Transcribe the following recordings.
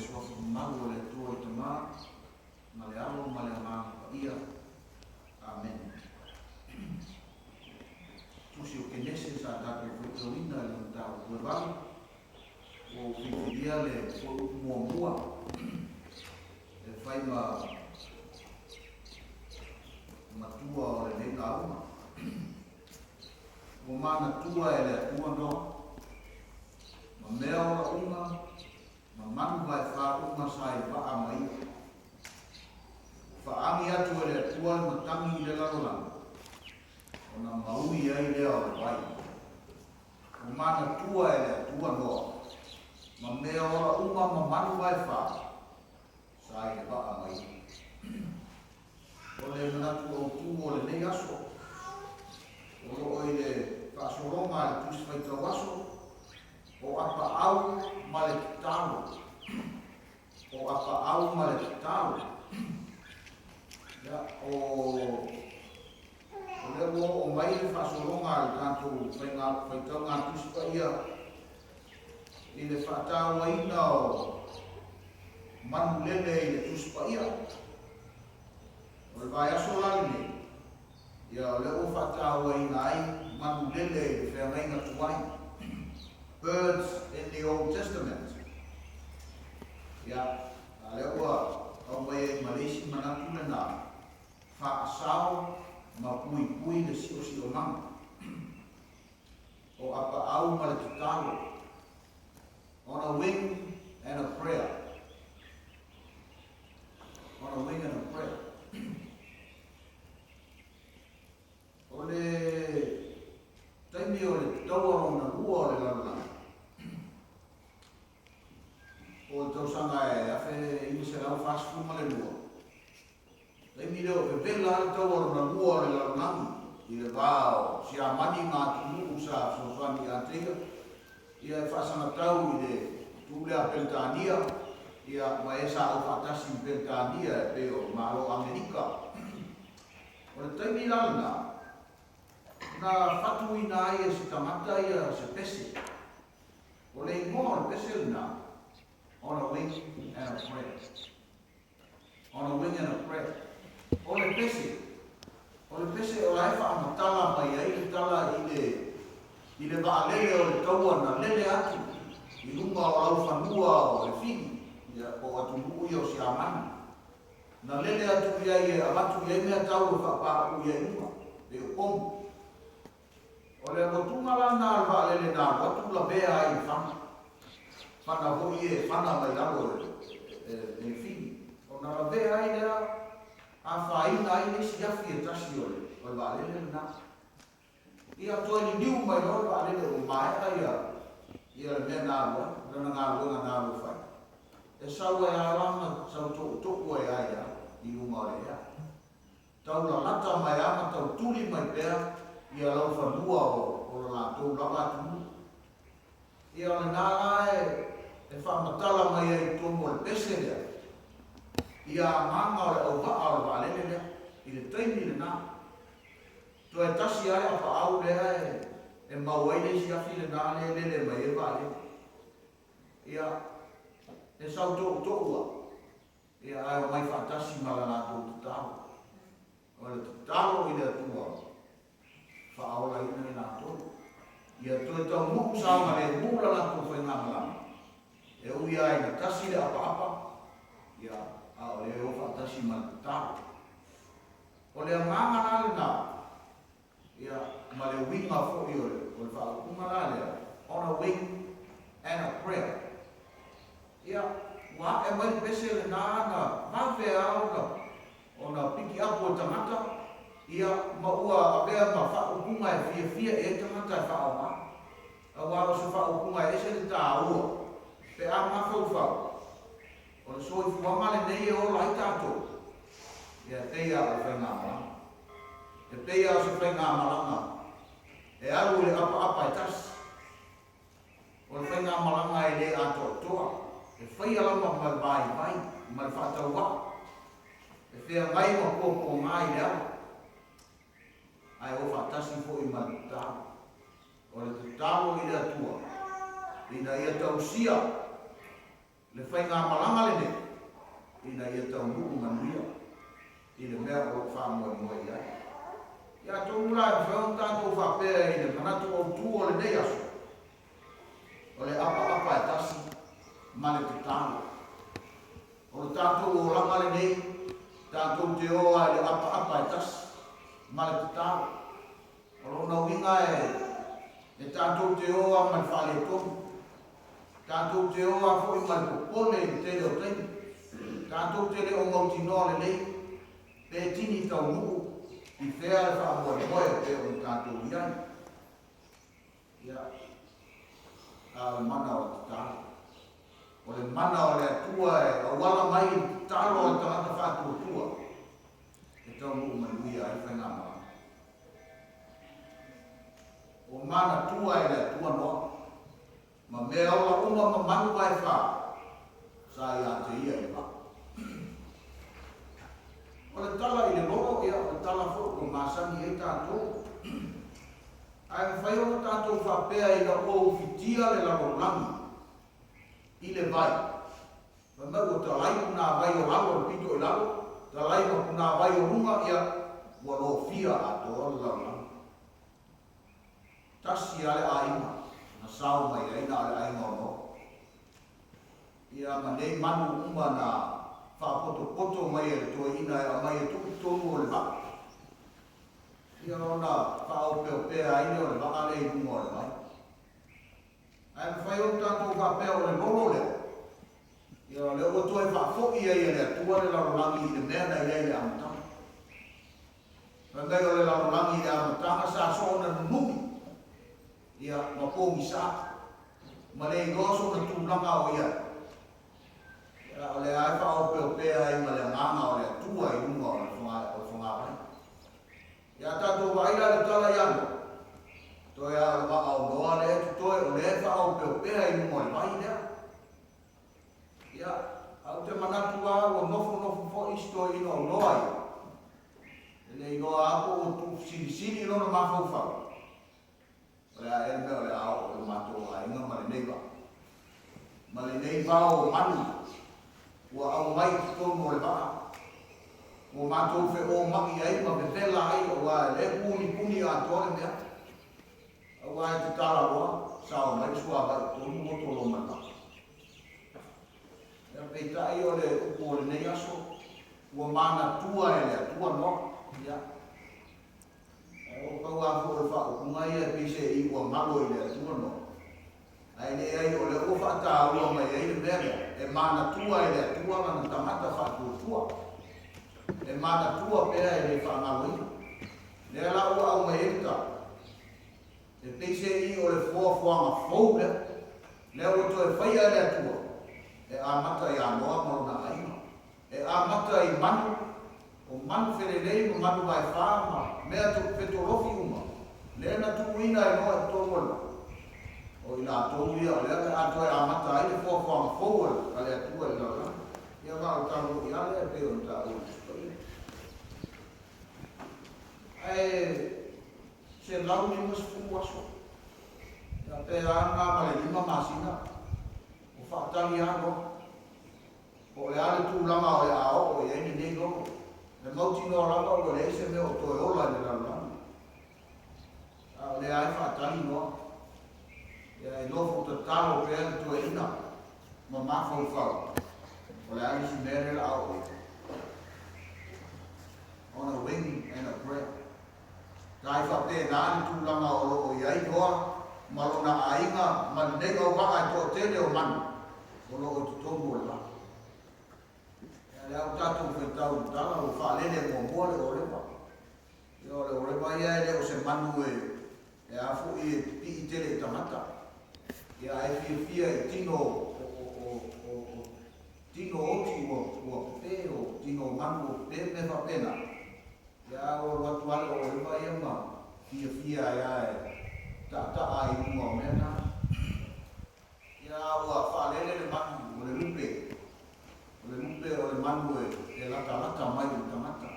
Suafa mamalu o le Atua i Tama, ma le Alo ma le Agaga Paia. Amene. Tusi o Kenese sa tatou faitauina i le mataupu e valu, ua ou filifilia le fuaiupu muamua e fai ma matua o lenei lauga. Ua manatua e le Atua Noa, ma mea ola uma, ma manu vaefā uma sa i vaa ma ia. Ua faaagi atu e le Atua le matagi i le lalolagi, ona maui ai lea o le vai. Ua manatua e le Atua Noa, ma mea ola uma ma manu vaefā sa i le vaa ma ia. O le manatu autu o lenei aso, o lo o i le faasologa a le Tusi Faitau Aso, o Apaau ma le Tatalo. O Apaau ma le Tatalo. Ia, o, o lea ua oo mai le faasologa a le tatou faiga, faitauga a Tusi Paia i le faatauaina o manulele i le Tusi Paia. O le vaiaso la lenei, ia o lea ua faatauaina ai manulele i le feagaiga tuai, Birds in the Old Testament. Ia, a lea ua aumai ai ma le isi manatu lena, faasao ma puipui le siosiomaga. O apaau ma le tatalo, on a wing and a prayer. On a wing and a prayer. O le taimi o le taua lona lua o le lalolagi, o le tausaga e 1942, taimi lea o vevela le taua lona lua o le lalolagi i le va o Siamani ma atunuu sa fesoasoani ia te ia, ia e faasagatau i le tu lea Peretania, ia ma e sa aufaatasi i Peretania e pei o Malo Amerika. O le taimi la lena, na fatuina ai e se tagata ia se pese. O le igoa o le pese lena, On a Wing and a Prayer. On a Wing and a Prayer. O le pese, o le pese o la e faamatala mai ai le tala i le, i le vaalele o le taua na lele atu i luga o laufanua o le Fili, ia, po o atunuu ia o Siamani. Na lele atu i ai e avatu i ai meatau e faapauu i ai i luga, pei o pomu. O le alotuga la lena o le vaalele na alu atu lavea ai i le fana. Fana foi ia e fana mai lalo e le fili. Ona lavea ai lea, afaina ai le isi afi e tasi o le vaalele lena. Ia toe liliu mai loa le vaalele ua maea ia ia le mea na alu ai, lana galuega na alu e fai. E sau ai lava la ma sau toutou ai lava ia i luga o le ea. Tau lalata mai a ma tau tuli mai pea ia laufanua o lo latou lava atunuu. Ia o lena la e faamatala mai ai i totonu o le pese lea ia agaga o le auvaa o le vaalele lea i le taimi lena. Toe tasi lava le apaau lea e mau ai le isi afi lena lea e lele mai ai le vaalele. Ia, e sau toutou lava. Ia, ae omai faatasi ma la latou tatalo. O le tatalo i le Atua, faaolaina i latou. Ia toe taunuu saogalemu la latou faigamalaga, e ui lava ina tasi le apaapa, ia, a o lea e o faatasi ma le tatalo. O le agaga la lena, ia, ma le uiga foi o le, o le faaupuga la lea, on a wing and a prayer. Ia, ua ae mai le pese lena na vave lava ona, ona pikiapu e tagata, ia, ma ua avea ma faaupuga e fiafia i ai tagata e faaaoga. Aua o se faaupuga e ese le taua pe a mafaufau, o le soifuaga lenei e ola ai tatou, ia, e pei lava o le faigamalaga. E pei lava o se faigamalaga e alu i le apaapa e tasi. O le faigamalaga e le atoatoa, e faia lava ma le vaivai ma le faatauvaa, e feagai ma puapuaga i le ala, ae o faatasi foi ma le tatalo. O le tatalo i le Atua ina ia tausia. Le faigamalaga lenei ina ia taunuu manuia i le mea o lo o faamoemoe i ai. Ia atonu la e mafai ona tatou faapea i le manatu autu o lenei aso, o le apaapa e tasi ma le tatalo. O le tatou olaga lenei, tatou te o lava i le apaapa e tasi ma le tatalo. O lona uiga e tatou te o lava ma le faaletonu, tatou te o lava foi ma le popole i le tele o taimi, tatou te le o mautinoa lelei pe tini taunuu i fea le faamoemoe e pei ona tatou i ai. Ia, a o le mana o le tatalo. O le mana o le Atua e auala mai i le tatalo a le tagata faatuatua e taunuu manuia ai faigamalaga. Ua manatua e le Atua Noa, ma mea ola uma ma manu vaefa sa ia te ia i le vaa. O le tala i le lolo, ia, o le tala foi ua masani ai tatou. Ae mafai ona tatou faapea ina ua ufitia le lalolagi i le vai, fai mai ua talai punavai o lalo i le pito i lalo, talai ma punavai o luga, ia, ua lofia atoa le lalolagi. Tasi lava le aiga na sao mai ai na o le aiga o Noa. Ia ma nei manu uma na faapotopoto mai e le toeaina e aumai e tuu i totonu o le vaa. Ia ona faaopeopea ai lea o le vaa lea i luga o le vai. Ae mafai ona tatou faapea o le lolo lea, ia o lea ua toe faafoi ai e le Atua le lalolagi i le mea na i ai i le amataga. Fai mai o le lalolagi i le amataga sa soona nunumi, ia, ma pogisa, ma le iloa sona tulaga o i ai. Ia, o lea e faaopeopea ai ma le agaga o le Atua i luga o le fogavai. Ia a tatou vaai la i le tala ia Noa, toe lava o le vaa o Noa lea e totoe, o lea e faaopeopea i luga o le vai lea. Ia, ae ou te manatu lava ua nofonofo foi isi toeaiina o Noa ia, e le iloa lava po ua tuufesilisili lona mafaufau, o le a ea le mea o le a oo i lo matou aiga ma lenei vaa, ma lenei vao o manu ua aumai i totonu o le vaa, ua matou feoma'i ai ma vevela ai aua e le punipuni atoa le mea. Aua e tatala loa, sao mai le suavai i totonu oto loa ma le vaa. Ia, peitai o le upu o lenei aso, ua manatua e le Atua Noa. Ia, o pau lava foi o le faaupuga ia e pei se i ua galo i le Atua Noa. Ae leai, o lea ua faataua mai ai le mea lea, e manatua e le Atua lana tagata faatuatua. E manatua pea e le faagaloina. Lea la ua aumai ai le tala, e pei se i o le foafoaga fou lea, lea ua toe faia e le Atua, e amata iā Noa ma lona aiga, e amata i manu, o manu felelei ma manu vaefā ma mea fetolofi uma, lea na tuuina e Noa i totonu o le vaa. O i latou ia o lea o le a toe amata ai le foafoaga fou a le Atua i le lalolagi. Ia ma o le tala foi lava lea e pei ona taua i le Tusi Paia. Ae 150 aso, ia pe a na ma le 5 masina o faatali lava loa. Po o le a le tulaga o le a oo i ai lenei lolo. E mautinoa lava ua leai se mea o toe ola i le lalolagi. A o lea lava e faatali loa. Ia e nofo tatalo pea le toeaina ma mafaufau o le a le isi mea lea o le a oo i ai. On a wing and a prayer. Tai faapena le tulaga o lo o i ai Noa ma lona aiga ma lenei auvaa e toatele o manu o lo o i totonu o le vaa. Ia lea ua tatou faitau i le tala ua faalele muamua le oleva. Ia o le oleva ia e le o se manu e e a foi e pipii tele i tagata. Ia ae fiafia i tino o o o o o Tino oti ua ua pepe o tino manu ua pepe mea faapena. Ia a ua alu atu lava le ooleva ia ma fiafia ai lava e taataa ai i luga o mea na. Ia a ua faalele le manu o le lupe, o le lupe o le manu e e latalata mai i le tagata.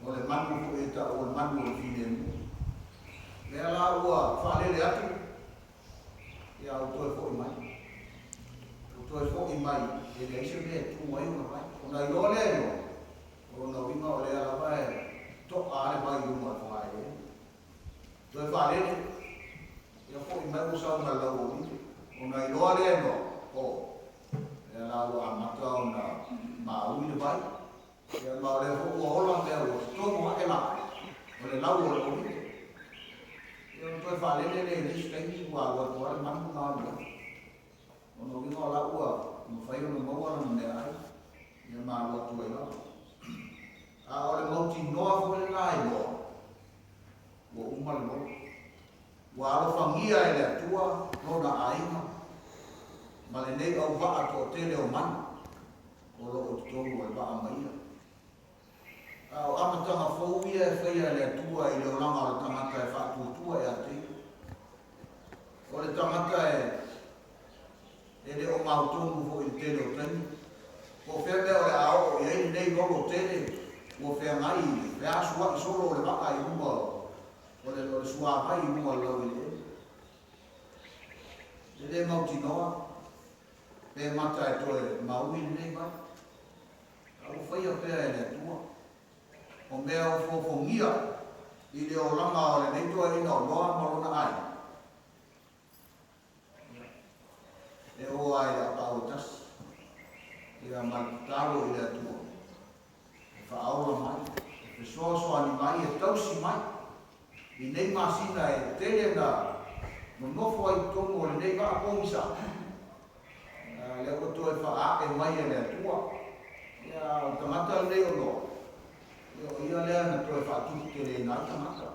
O le manu foi e tau o le manu o le filemu. Lea la ua faalele atu, ia ua toe foi mai. Ua toe foi mai. vai, e leai se mea e tu ai ona vai. Ona iloa lea e Noa, o lona uiga o lea lava e to'a lava le vai i luga o le fogaeleele. Toe faalele, ia fo'i mai ua sau ma le lau olive. Ona iloa lea e Noa, o, lea la ua amata ona maui le vai, ia ma o lea foi ua ola mea ua totogo a'e laau o le lau o le olive. Ia ona toe faalele lea i le isi taimi ua alu atu lava le manu ma alu ai. O lona uiga o la ua mafai ona maua lana meaai, ia ma alu atu ai lava. A o le mautinoa foi lena i Noa, ua uma le lolo. Ua alofagia e le Atua lona aiga ma lenei auvaa toatele o manu o lo o i totonu o le vaa ma ia. A o amataga fou ia e faia e le Atua i le olaga o le tagata e faatuatua ia te ia. O le tagata e e le o mautonu foi i le tele o taimi, po o fea mea o le a oo i ai lenei lolo tele ua feagai i le feasua'i solo o le vaa i luga o le o le suavai i luga o le laueleele. E le mautinoa pe mata e toe maui lenei vai, a ua faia pea e le Atua o mea ofoofogia i le olaga o lenei toeaina o Noa ma lona aiga. E oo lava i le apaau e tasi, ia ma le tatalo i le Atua e faaola mai, e fesoasoani mai, e tausi mai i nei masina e tele na nonofo ai i totonu o lenei vaa pogisa. Ia, lea ua toe faaee mai e le Atua. Ia, o le tagata lenei o Noa, ia, o ia lea na toe faatupu teleina ai tagata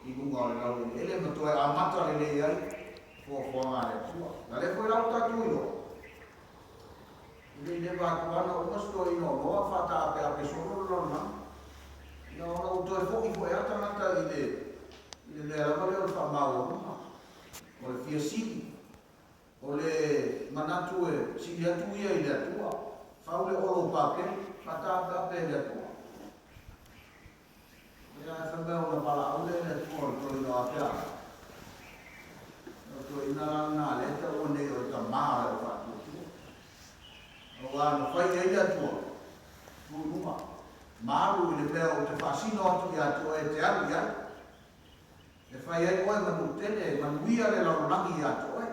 i luga o le laueleele ma toe amata lelei ai fuafuaga a le Atua. Na lea foi la ua tatou iloa, e le i leva atu lava na uma se toeaina o Noa faataapeape solo le lalolagi, ia ona ua toe foi foi lava tagata i le i le mea lava lea o le faamaualuga, o le fia sili, o le manatu e sili atu ia i le Atua, fau le olo o Papele, faataapeape e le Atua. Ia ae fai mai ona valaau lea e le Atua o le toeaina o Apealama. O le toeaina la lena a lea e taua nei o le tama o le au faatuatua. Aua na fai i ai le Atua, tu i luga, ma alu i le mea ou te faasino atu ia te oe e te alu i ai. E fai ai oe ma nuu tele, e manuia le lalolagi ia te oe.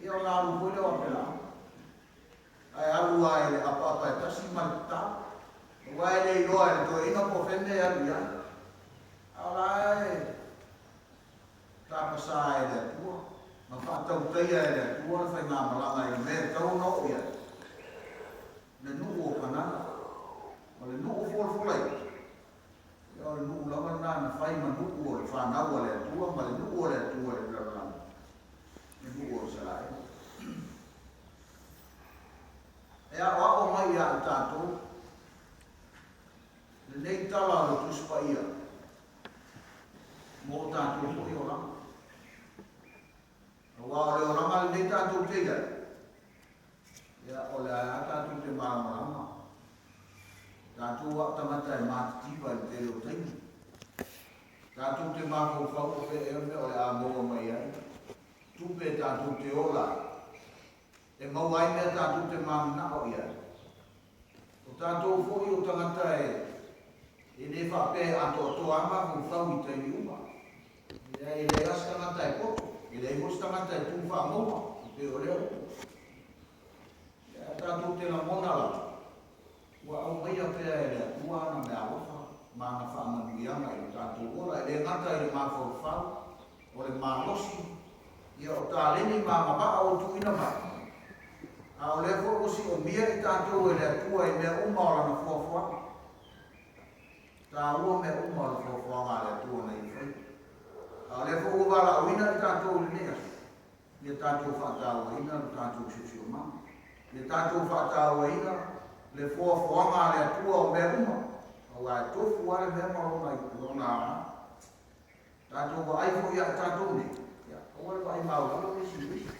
Ia ona alu foi lea o Apelama. Ae alu lava i le apaapa e tasi ma le tatalo. Aua e le iloa e le toeaina po o fea le mea e alu i ai. A o la e tapasā e le Atua ma faatautaia e le Atua le faigamalaga i le mea e tatau ona oo i ai, le nuu o Kanana. O le nuu folafolaina, ia o le nuu lava lena na fai ma nuu o le fanau a le Atua ma le nuu o le Atua i le lalolagi, le nuu o Isaraelu. E aoao mai ia i tatou lenei tala o le Tusi Paia mo o tatou foi olaga. Aua o le olaga lenei tatou te i ai, ia o le a lava tatou te malamalama. Tatou a o tagata e matitiva i le tele o taimi. Tatou te mafaufau o fea ea mea o le a maua mai ai tupe tatou te ola ai. E maua ai mea tatou te mananao i ai. O tatou foi o tagata e e le faapea e atoatoa lava mafaufau i taimi uma. E leai, e leai lava se tagata e poto, e leai foi se tagata e tu faamauga, e pei o lea upu. Ae tatou te lagona lava, ua aumaia pea e le Atua ana meaalofa ma ana faamanuiaga i lo tatou ola, e le gata i le mafaufau, o le malosi, ia o taleni ma agavaa ua tuuina mai, a o lea foi ua siomia i tatou e le Atua i mea uma o Lana fuafuaga. Taua mea uma o le fuafuaga a le Atua na Ia faia. A o lea foi ua valaauina i tatou i lenei aso, ia tatou faatauaina lo tatou siosiomaga, ia tatou faatauaina le foafoaga a le Atua o mea uma, aua e tofu lava le mea ma lona, lona aoga. Tatou vaai foi ia i tatou nei, ia, aua le vaai maualalo nisi i nisi.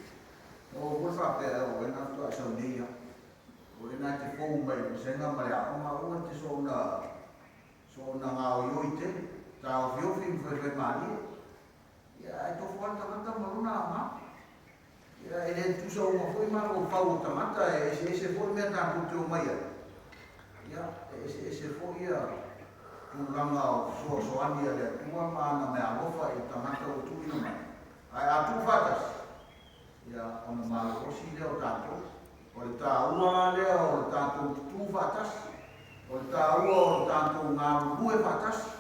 Aua foi le faapea, o lena faatoa e sau nei lava. O lena e te fou mai i le vasega ma le aoga, aua e te soona, soona gaoioi tele, taofiofi ma faifaimalie. Ia, ae tofu lava le tagata ma lona aoga. Ia, e le tutusa uma foi mafaufau o tagata, e eseese foi mea tatou te omai ai. Ia, e eseese foi ia tulaga o fesoasoani a le Atua ma ana meaalofa i le tagata ua tuuina mai. Ae a tuufaatasi, ia, ona malolosi lea o tatou. O le taua la lea o le tatou tutu faatasi, o le taua o le tatou galulue faatasi,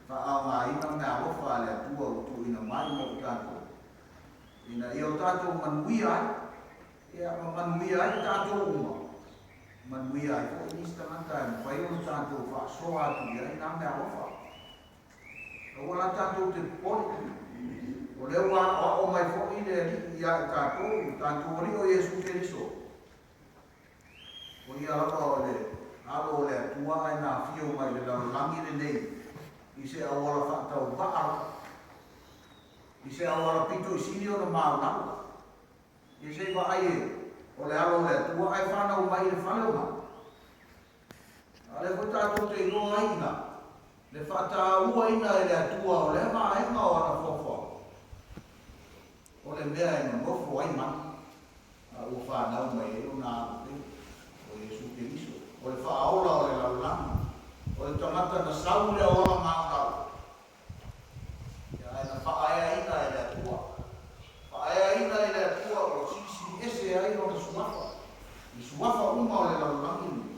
faaaogaina meaalofa a le Atua ua tuuina mai mo i tatou, ina ia o tatou manuia ai, ia, ma manuia ai tatou uma, manuia ai foi nisi tagata e mafai ona tatou faasoa atu i ai na meaalofa. Aua la tatou te popole, o lea ua aoao mai foi le Alii ia i tatou, le tatou Alii o Iesu Keriso. O ia lava o le Alo o le Atua ae na afio mai i le lalolagi lenei i se auala faatauvaa lava, i se auala pito i sili ona maulalo. Ia se i vaai e o le Alo o le Atua ae fanau mai i le fale o manu. A o lea foi tatou te iloa ai i ina le faatauaina e le Atua o lea vaega o ana foafoaga, o le mea e nonofo ai manu, a ua fanau mai ai lona Alo pele, o Iesu Keriso, o le Faaola o le lalolagi, o le tagata na sau i le auala maulalo, ia, ae na faaeaina e le Atua. Faaeaina e le Atua ua silisili ese ai lona suafa i suafa uma o le lalolagi lenei,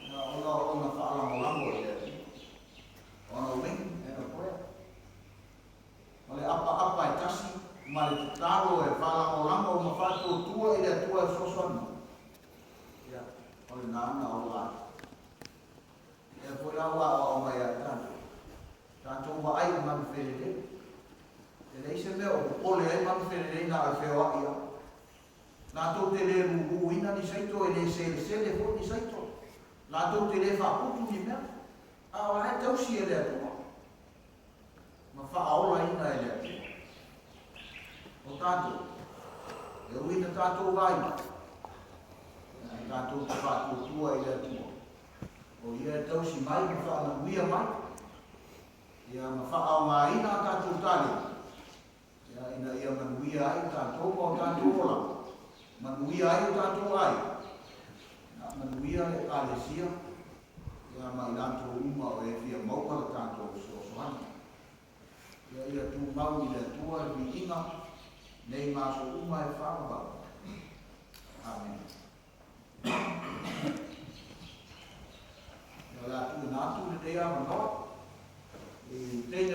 ia, ona o lona faalagolago i le Atua. On a wing and a prayer. O le apaapa e tasi ma le tatalo e faalagolago ma faatuatua i le Atua e fesoasoani mai. Ia, o lena na ola ai. Lea foi la ua aoao mai ia i tatou, tatou vaai i manu felelei. E leai se mea o popole ai manu felelei na o le feoai lava. Latou te le luluina ni saito, e le selesele foi ni saito. Latou te le faaputu ni mea. A o la e tausi e le Atua ma faaolaina e le Atua. O tatou, e ui ina tatou vaivai, ae tatou te faatuatua i le Atua, o Ia e tausi mai ma faamanuia mai, ia, ma faaaogaina a tatou taleni, ia, ina ia manuia ai tatou ma o tatou olaga, manuia ai o tatou aiga, ia, manuia le Ekalesia, ia, ma i latou uma o e fia maua le tatou fesoasoani. Ia, ia tumau i le Atua le viiga nei ma aso uma e faavavau. Amene. Ia, o le a tuuina atu lenei avanoa i teine.